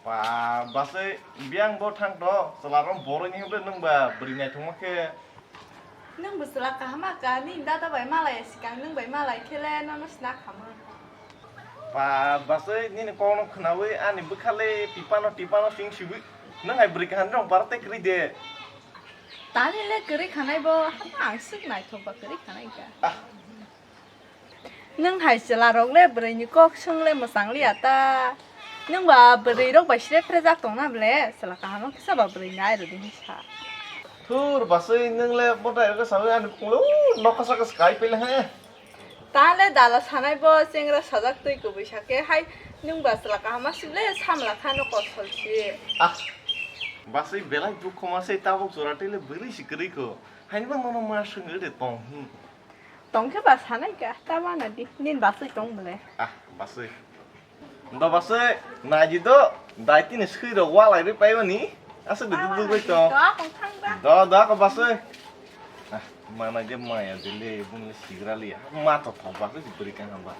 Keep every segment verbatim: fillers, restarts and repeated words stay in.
Pa, basai biyang bo thang to, chwla rok boroi ni hwnle nwng ba bwrwi naithok ma khe. Nwng bo chwla kaham kha, nini dada bai malai sikang nwng bai malai khe le nono sina kha ma. Pa, basai nini kok no khwnawi ani bwkha le tipano tipano sing siwi. Nwng hai bwrwi kaham rok bar tei kwrwi de. Tani le kwrwi khanai bo, hama ang swk naithok ba kwrwi khanai kha. Ah. Nwng hai chwla rok le bwrwi ni kok swng le mwchang liya ta. Nwng ba bwrwi rok bai sre phrejak tong na ble, chwla kaham kisa ba bwrwi nai rw di hinwi sa. Thur, basai nwng le motai rok sawi ani phung le, u, nokha saka sky pele he. Ta le dala sanai bo chengra sajak twi kubui sa khe hai nwng ba chwla kaham sib le samla kha no kosol si. Ah, basai belai dukhu ma se tabuk jora tei le bwrwi si kwrwi kho. Haini ba nono ma swngwi de tong hi. Tong khe ba sanai kha, ta wana di. Nini basai tong bole. Ah, basai. Ndo basai, nai di do. Dai tini sui rok walai rwi pai mani. Asa de duduk rwi tong. Do, tong thang ba. Do, do, ko basai. Ah, mana je maya de le, bung le sigra le. Ma to thok basai si bwrwi kang hamba.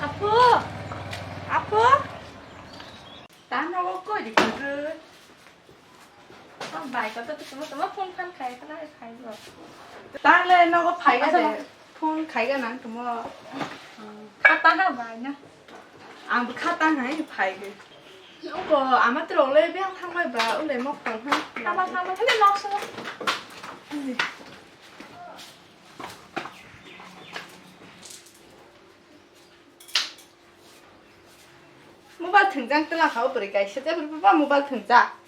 Apo. Apo. Ta nogo koi di kudru. Bai, kata tu tuma tuma phone phan khai kana khai lo. Ta le nogo phai ga de. Phone khai ga nang tuma. Khata ha bai na. Ang bo khata hai phai ge. Nogo ama tro le beng thang bai ba ule mo phone ha. Thama thama hele nok so. Mobile thwngjak twla kha o bwrwi kaisa, tei bwrwi ba mobile thwngjak.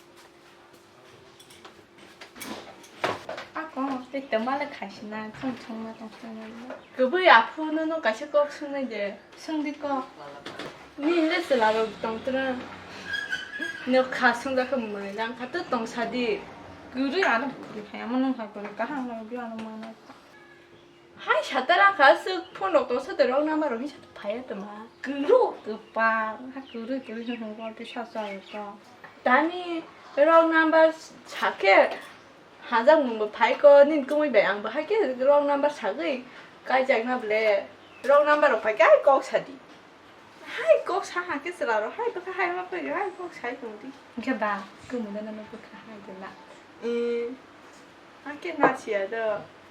Ako, tei twma le khaisina, chwng chwngma tong chwngma. Kwbwi aphuru no kaisa kok swngnai de. Swngdi kok. Nini le chwla rok tong twrwng. No kha swngjak khe mwnwi lang kha, tei tong sadi. Kwrwi ano kwrwi kha, amo nung hai kwrwi kaham nang bi ano manai. Hai sata rang kha, swk phone rok tong sata wrong number rok hinsa phai ya tongma. Kwrwi kwpal, ha kwrwi kwrwi hwnwi hwnwi tei sa sa ya to. Tani wrong number sa khe hajak mung bo phai ko, nini kwmwi bai ang bo hai khe wrong number sagwi kaijak na ble. Wrong number rok phai khe hai kok sadi. Hai kok sa ha khe chwla rok hai bwkha hai ma phai hai kok sai tong di. Hwnkhe ba, kwmwi no nono bwkha hai de na. Eh, ha khe na siya do.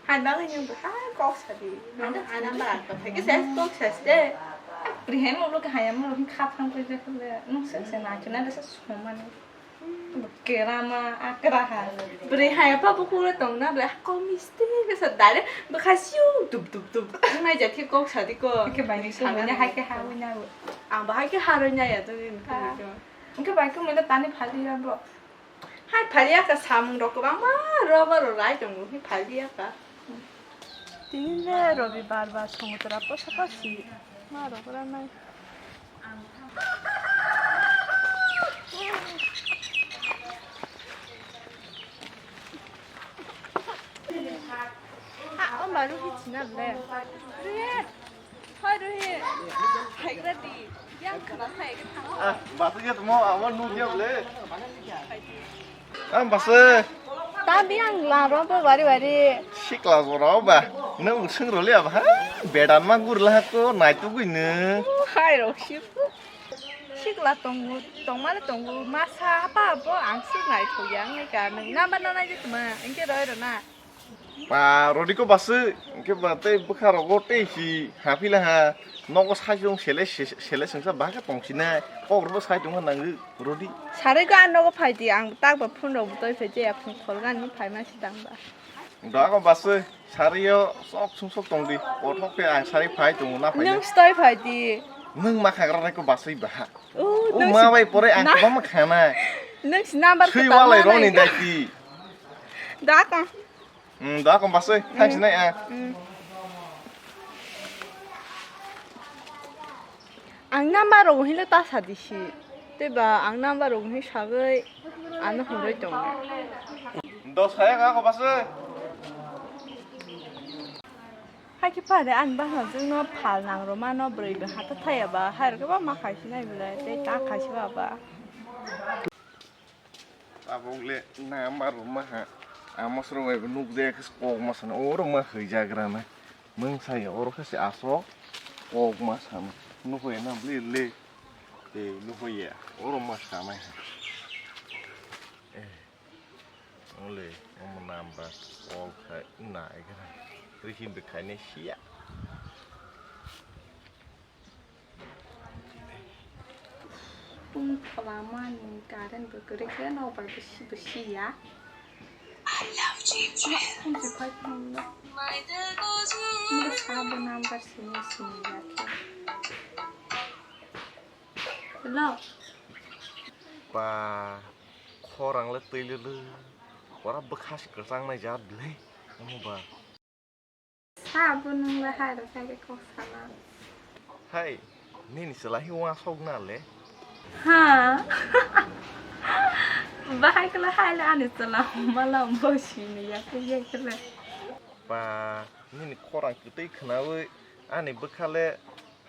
Hai bagwi nung bo hai kok sa di. Nung hai number ang tong phai khe se kok sa se. Pri hai mo bwkha hai mo kha phang phai de khle. Nung se se na khe na de se somani. Kerama, akraha. Bwrwi hai apha bukhuk le tong na, bwlai kok misti khe sa direct bwkha siu dup dup dup. Nai ja khe kok sadi ko. Khe bai ni sumanya hai khe ha wi na bo. Ang bo hai khe ha roi na ya to ni kha. Khe bai khe mui tani phali ya bo. Hai phali ya ka samung rok kwbangma rubber rok rai tongo, khe phali ya ka. Tini le robibar ba songotra posa posi ma rok ranai. Ah, o maru hi china le. Ruhi, hoi Ruhi. Haigra di. Yang khna thai ke thang. Ah, batu ya tamo, amo nu dia le. Ah, basa. Tabi ang laro bo bari bari. Sikla jora ba. Nang usung roli aba ha. Bedan ma gurla ko nai tu gui ne. Hai rok si. Sikla tongo, tongmani tongo, masa apa bo ang suk nai thok ya ang ka nang number na nai tuma, engke roi rona. Pa rodi ko basu, engke ba tei bwkha rogo tei si hapila ha. Nogo sajong sele sele sengsa ba ka tong sinai. Kok robo sai tong nang rodi. Sare ko an nogo phai di ang tak ba phone robo toi phai je ya phone call gan ni phai ma si tang ba. Da ko basu sari yo sok sung sok tong di. Kothok pe ang sari phai tong na phai. Nung stoi phai di. Nung ma khagra ko basu ba. O ma bai pore ang ba ma khana. Nung si number. Sui walai roni dai ti. Da ka. Hmm, da ko basu thang sinai a. Ang number rok hinle ta sa di si. Tei ba ang number rok hin sagwi ano hwnwi tongo. Dos kaya ka ko base. Hai khe pha de ani bangma jwngno phal nang rw mano bwrwi bo hata thaya ba hai rok khe ba ma khai sinai belai tei ta khai si ba ba. Tabuk le number rwma ha. Amo soro bai bo nukjaya khe kok ma sana. Oro ma hwija grana. Mung saya oro khe se aswk kok ma sana. Nuhoya na bli le. Te nuhoya. Oro ma sanai. Eh. Ole, omo number call khai na ekra. Receive khai ne siya. Pung phalama ni current bo kwrwi khe nokbar bwsi bwsi ya. Pung se phai phano. Nokha bo number sini sini ya khe. Hello. Ba, khorang le twi le le. Ora bwkha se kwchang nai jat le. Omo ba. Sa bo nung le hai rok hai khe kok sana. Hai, nini chwla hi uansuk na le? Ha. Bahai khe le hai le ani chwla mala bo sini ya khe ya khe le. Ba, nini khorang kwtwi khwnawi ani bwkha le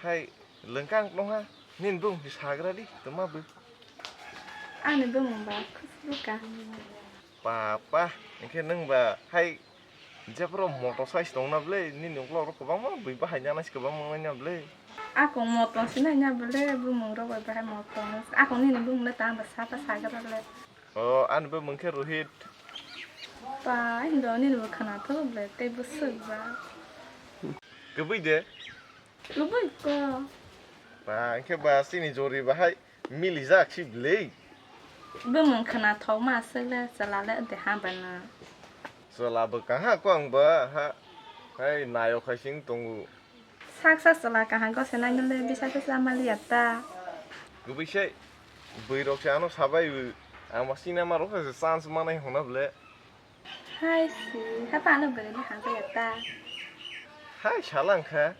hai lwngkang nokha. Nini bumung se sagra di, tongma bw. Ani bumung ba khusru ka. Papa, hwnkhe nwng ba hai jephru moto size tongna bwle, nini uklok rok kwbangma bwi bahai nana se kwbangma wngna bwle. Akung moto se naina bwle, bumung rok bai bahai moto. Akung nini bumung le tang ba sata sagra le. O, ani bumung khe Rohit. Pa, indo nini bo khwnathok bwle, tei bwswk ba. Kwbwi de? Kwbwi ko. Ba, hwnkhe ba chini jori bahai milijak si bwle. Bumung khwnathok ma aswk le, chwla le de ha bana. Chwla bo kaha ko ang ba ha. Hai nayok hai sing tongo. Sak sak chwla kaham gose nai nole bisa khe cha maliya ta. Kwbwi se bwrwi rok se ano sabai o, ang ba cinema rok se chance manai hona bwle. Hai si, ha ta ano bwrwi ni hamjaya ta. Hai sala wngkha,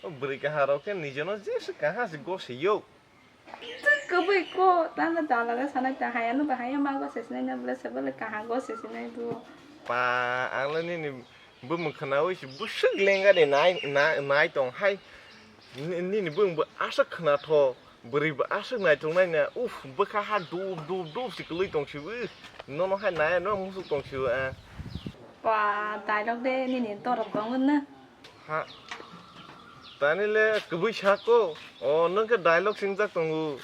o bwrwi kaham rok khe nijono jeswk kaha se gose yo. Twi kwbwi ko, tamo dalalo sanai ta, hayano ba haya ma gose sinai na bwle, se bwle kaha gose sinai bo. Pa, ang le nini bumung khwnawi se bwswk lenga de nai, nai, nai tong hai. Ni-, nini bumung bo aswk khwnathok, bwrwi bo aswk naithok nai na, uff, bwkha ha dup, dup, dup se kwlwi tong si bo. Nono hai nai, no musuk tong si bo, ah. Pa, dialogue de nini dorok tongo na. Ha. Tani le kwbwi sako. O, nwng khe dialogue singjak tongo.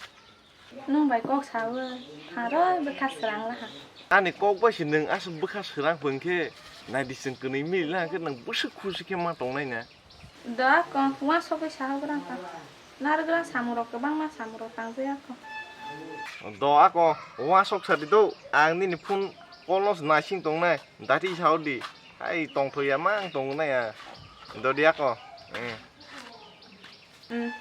Nwng bai kok sawi, thangroi bwkha srang laha. Ani kok bai se nwng aswk bwkha srang phwng khe, naidi chwng kwnwi mili laha khe nwng bwswk khusi khe ma tongnai na. Do ako, uansukwi sahogra ka. Narwgra samung rok kwbangma samung rok tangwi ako. Do ako, uansuk sadi do, ang nini phone call no naising tongnai, dati sao di. Hai tongthok ya mang tongnai ya. Dodi ako. Hmm. Hmm.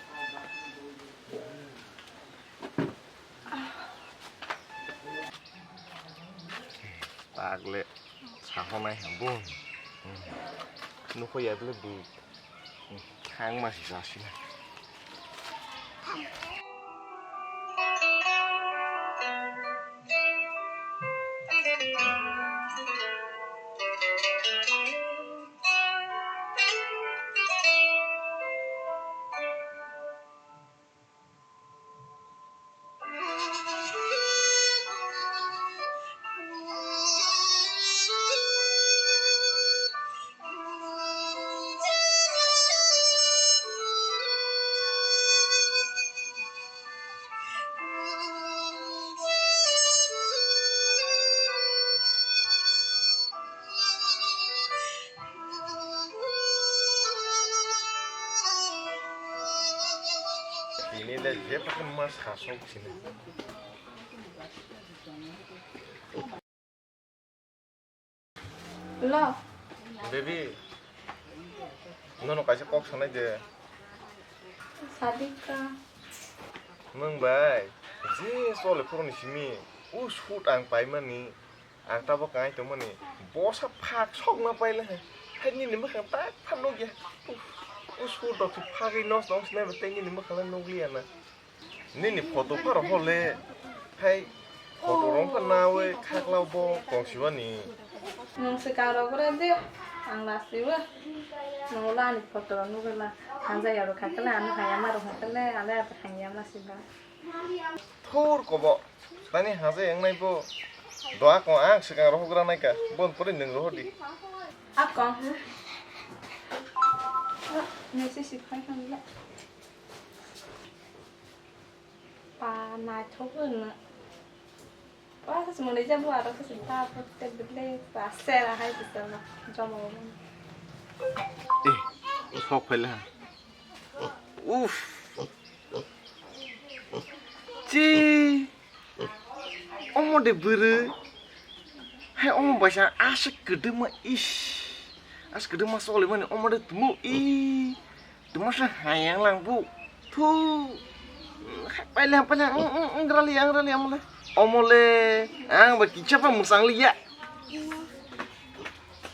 Tagle sahonai hambo. Hmm. Nukho ya bele bu. Hmm. Hang ma si sa si na. Tini le jephru ma sasok sini. Hello. Baby, nono kaisa kok sanai de. Sadika. Nwng bai, je chole phuruni simi, o shoot ang paimani, ang tabo kai tongmani, bosa phak sokma paile hai, hai nini mwkhang tak phar nukya. O shoot rok se phagwi nos nong sinai ba tei nini mwkhang le nukliya na. Nini photo pharo hole, hai photo rong kha nawi khaklao bo tongsiwani. Nwng swkang rok bre de, ang lasiwo. Nwng ulo ani photo rok nugwi la, hamjak ya rok kha khe le, ano hamya ma rok kha khe le, ale abo hamya ma si ba. Thur kobo, tani hamjak yang nai bo. Do ako ang swkang rohok gra nai ka, bon pore nwng rohor di. Ako. Nai se si phai khan le. Pa naithok wngno. Wa khe chumui rijak bo aro khe chumui ta bo tei bwlai ta sera hai kisa jomo. Eh, sok phaila. Uff. Chi. Omo de bwrwi. Hai omo baisa aswk kwdwma ish. Aswk kwdwma solimani omo de tumu i. Tumo se hayang lang bu. Thu. Paile paile ang rali ang rali amole. Omole. Ang ba kicha pa musang liya.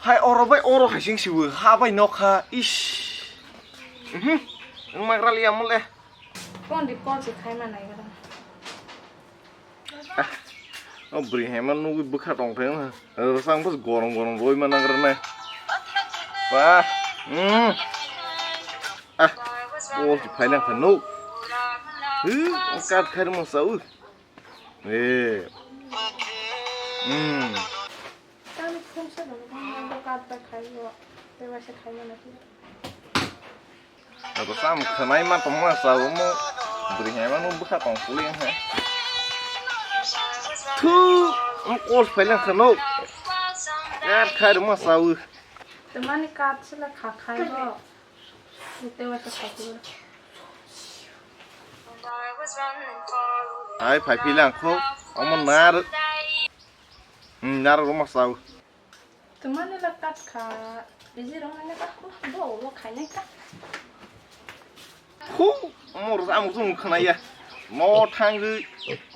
Hai oro bai oro haising sibu ha bai nokha ish. Mhm. Ang magrali amole. Kon di kon se khai ma nai gara. Ah, o bwrwi hai ma nugwi bwkha tong thai ma. Rwchang bwswk gorom gorom rwi ma nagra nai. Ba, hmm. Ah, o si phai nang kha nuk. Hü, kat khai rwma sa u. Eh. Hmm. Tamo khumsa dong, tamo kat ba khai yo. Te ba se khai ma na. Abo sam khanai ma tongma sa omo. Bwrwi hai ma no bwkha tong puli ha. Thu, mo kos phai lang khano. Kat khai rwma sa u. Tamani kat sila kha khai bo. Ute wa ta khai bo. Hai phai phi lang kho. Omo nar. Hmm, nar rwma sa u. Tumani le kat kha, biji rok nani kat kho, bo bo khainai ta. Khu, omo rwchap mung khwnaya. No thangwi,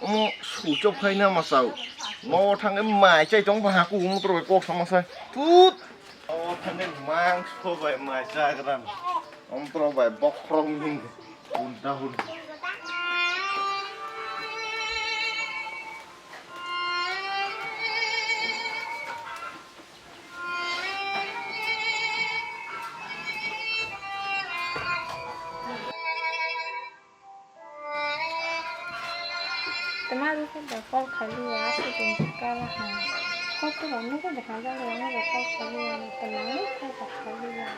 omo suchok khai na masao. No thangwi mai chai tong ba haku, omo tro kok sama sai. Tut. No thangwi mangso bai mai chagram. Omo tro bai bokrok ning. Hun ta hun. Tama rukhe da call khaiwi ya, aswk tong kala ha. Call to ba nukhe da ha, jalo ya, nukhe call khaiwi ya, tama nukhe call khaiwi ya.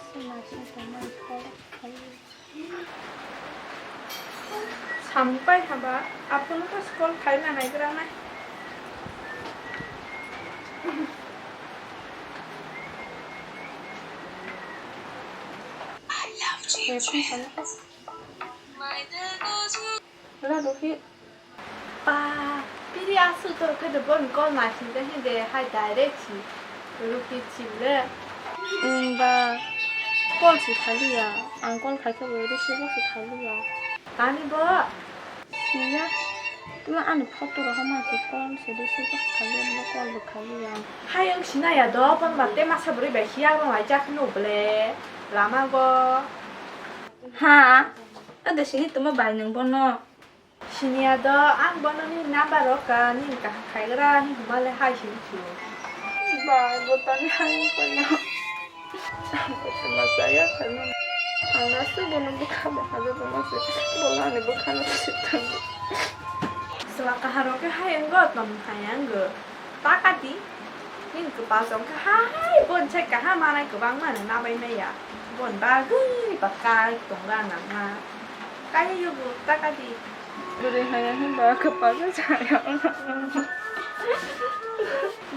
Sima sima tama call khaiwi. Sampai haba, aphuru to call khaina naigra nai. Hello, Rohit. Pa, piri aswk torok khe de boni call naising de, hinde hai direct si Rohit si le. Wng ba, call si khaliya, ang call khaikhe bo receive bo si khaliya. Tani bo? Siya, tula ani photo rok ma si call si receive bo si khaliya, bo call bo khaliya. Hai wng sinaya do, boni ba te masa bwrwi bai hiya rong lai jak no ble, lama go. Ha, ade sini tuma bai nang bono. Siniya do, ang bono nini number rok ka, nini kaham khaigra, nini huma le hai sini chu. Ba, bo tani hai wng kono. Ang bo tuma saya khaima. Ang nasu bono bwkha bai haja tongma se. Bo ani bwkha no sitang. Sela kaham rok khe hai wng go, tong hai wng go. Taka di. Nini kwpal tong kha hai, bon sai kaham manai kwbangma no nabai maya. Bon bagwi ba kai tongo ang nangma. Kaiya yogo taka di. Bwrwi haya hinba kwpal no chaya.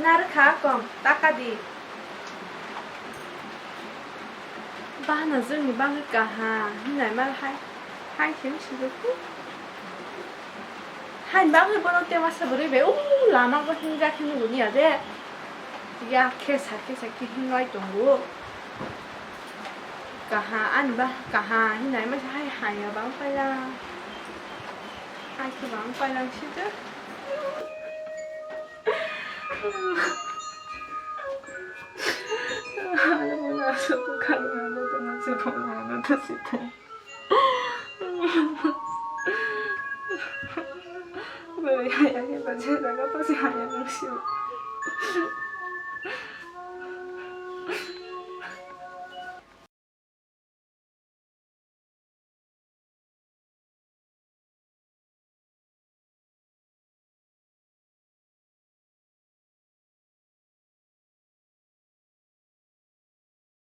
Narwkha kong taka di. Bana jwngni bagwi kaham hinai mal hai, hai se wngsi rwkhu. Hain bagwi bono te masa bwrwi bai, o lama bo hinjak hinwi hwnwi ya de. Ya khe sa khe sa khe hinlai tongo. Kaha ani ba kaha hinai masa hai haya bang paila. Hai khe bang paila sijak. Ano muna sa ko kalo ano to na sa ko ano to sita. Bwrwi haya khe ba je jaga to se haya nung sio.